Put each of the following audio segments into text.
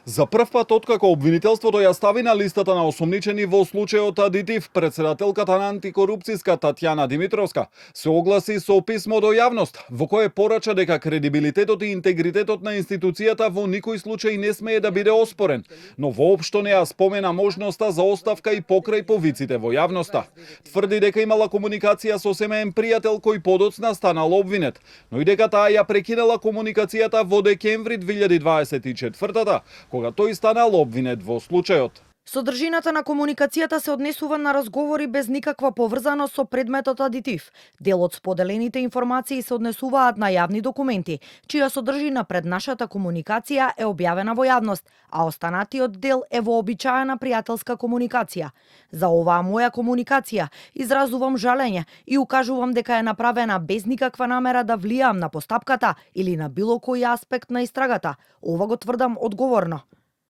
За прв пат откако обвинителството ја стави на листата на осомничени во случајот Адитив, председателката на антикорупцијска Татјана Димитровска се огласи со писмо до јавност, во кое порача дека кредибилитетот и интегритетот на институцијата во никој случај не смее да биде оспорен, но воопшто не ја спомена можноста за оставка и покрај повиците во јавноста. Тврди дека имала комуникација со семеен пријател кој подоцна станал обвинет, но и дека таа ја прекинала комуникацијата во декември 2024 кога тој станал обвинет во случајот. Содржината на комуникацијата се однесува на разговори без никаква поврзаност со предметот Адитив. Дел од споделените информации се однесуваат на јавни документи, чија содржина пред нашата комуникација е објавена во јавност, а останатиот дел е вообичаена пријателска комуникација. За оваа моја комуникација изразувам жалење и укажувам дека е направена без никаква намера да влијам на постапката или на било кој аспект на истрагата. Ова го тврдам одговорно.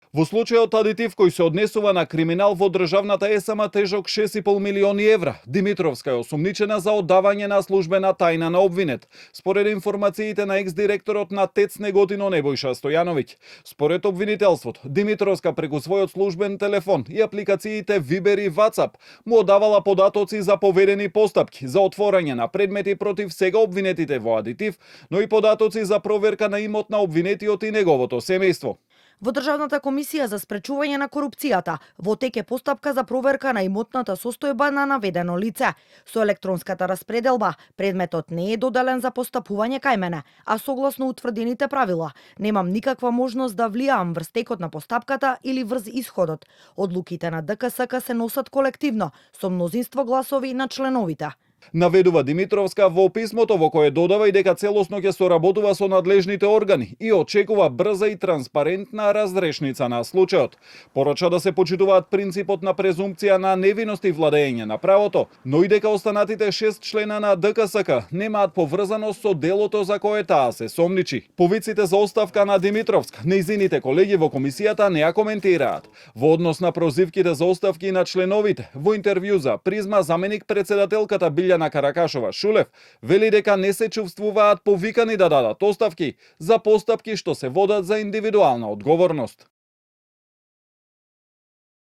Во случајот Адитив, кој се однесува на криминал во државната ЕСМ тежок 6,5 милиони евра, Димитровска е осомничена за оддавање на службена тајна на обвинет, според информациите на екс-директорот на ТЕЦ Неготино Небојша Стојановиќ. Според обвинителството, Димитровска преку својот службен телефон и апликациите Viber и WhatsApp му одавала податоци за поведени постапки за отворање на предмети против сега обвинетите во Адитив, но и податоци за проверка на имот на обвинетиот и неговото семејство. Во Државната комисија за спречување на корупцијата во тек е постапка за проверка на имотната состојба на наведено лице. Со електронската распределба, предметот не е доделен за постапување кај мене, а согласно утврдените правила, немам никаква можност да влијам врз текот на постапката или врз исходот. Одлуките на ДКСК се носат колективно, со мнозинство гласови на членовите. Наведува Димитровска во писмото во кое додава и дека целосно ќе соработува со надлежните органи и очекува брза и транспарентна разрешница на случајот. Порача да се почитуваат принципот на презумпција на невиност и владење на правото, но и дека останатите 6 члена на ДКСК немаат поврзаност со делото за кое таа се сомничи. Повиците за оставка на Димитровска, нејзините колеги во комисијата не ја коментираат. Во однос на прозивките за оставки на членовите, во интервју за Призма заменик председателката Билјана Каракашова Шулев вели дека не се чувствуваат повикани да дадат оставки за постапки што се водат за индивидуална одговорност.